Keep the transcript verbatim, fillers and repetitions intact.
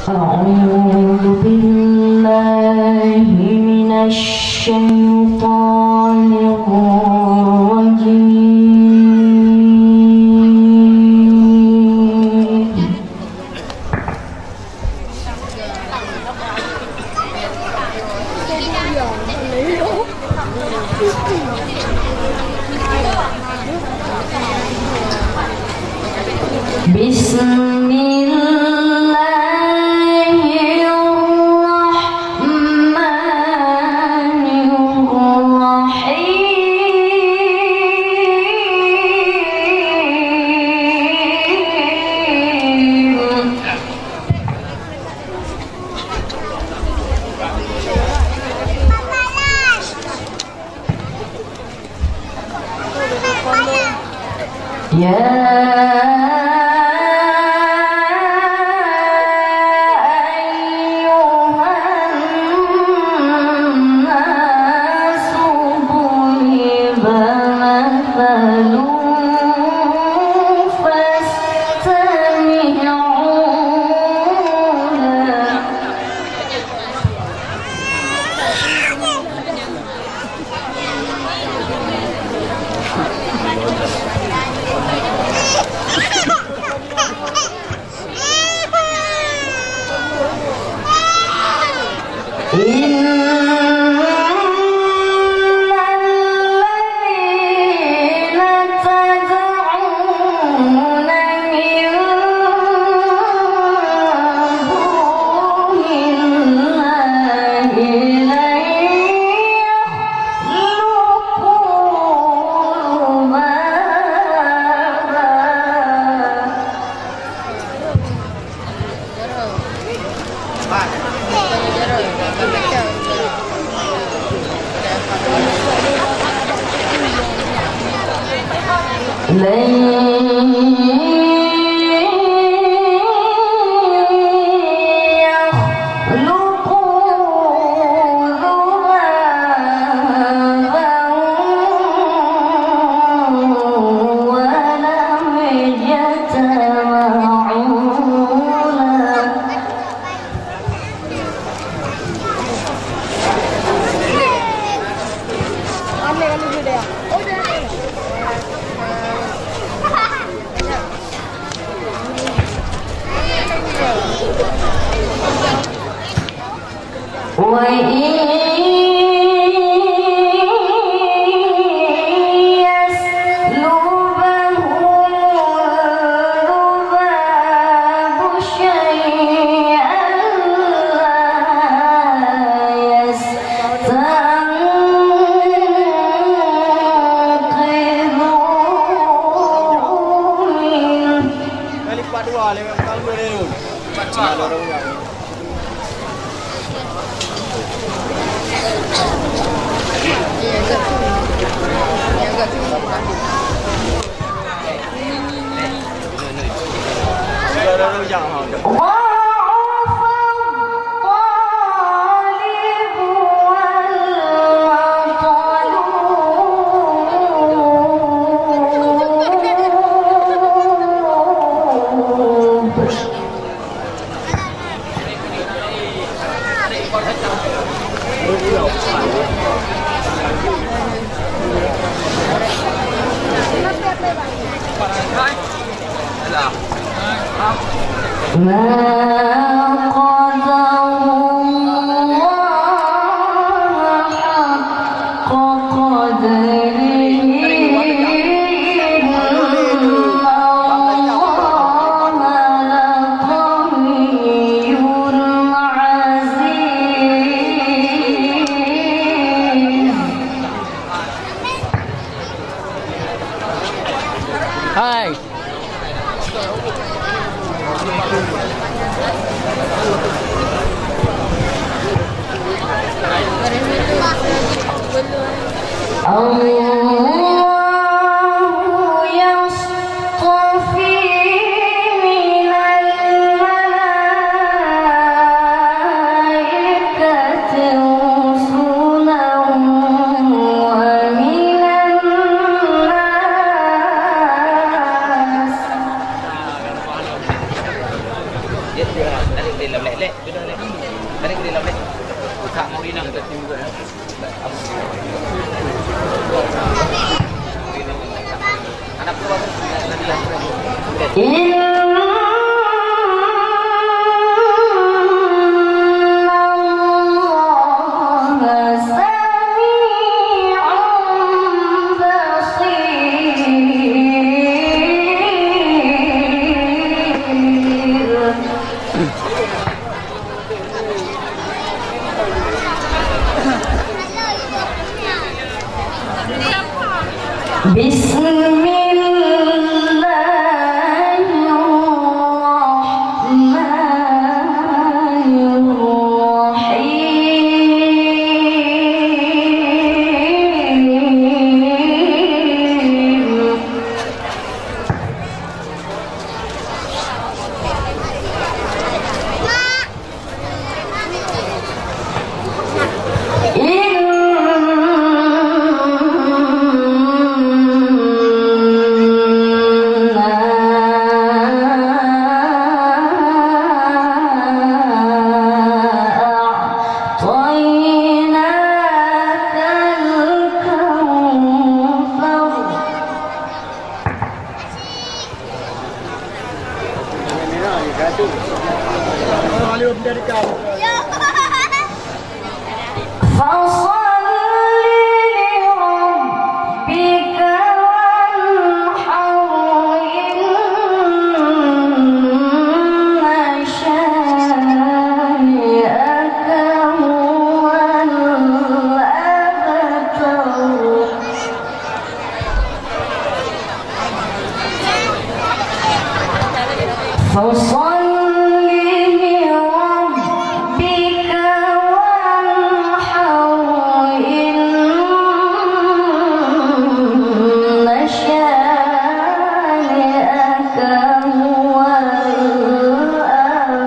أعوذ بالله من الشيطان الرجيم. بسم الله الرحمن الرحيم. يا أيها الناس ضرب مثل فاستمعوا له. إن الذين تدعون من دون الله لن يخلقوا ذبابا. لن يخلقوا ذبابا ولو اجتمعوا له. وإن يسلبهم الذباب شيئا لا يستنقذوه منه. ضعف الطالب والمطلوب. ما قدروا الله حق قدره، إن الله لقوي عزيز. Hai. الله يصطفي من الملائكة رسلا ومن الناس. إن الله سميع بصير. بسم الله الرحمن الرحيم. إنا أعطيناك الكوثر. فصل لربك وانحر، إن شانئك هو الأبتر. فصل لربك وانحر، إن شانئك هو الأبتر.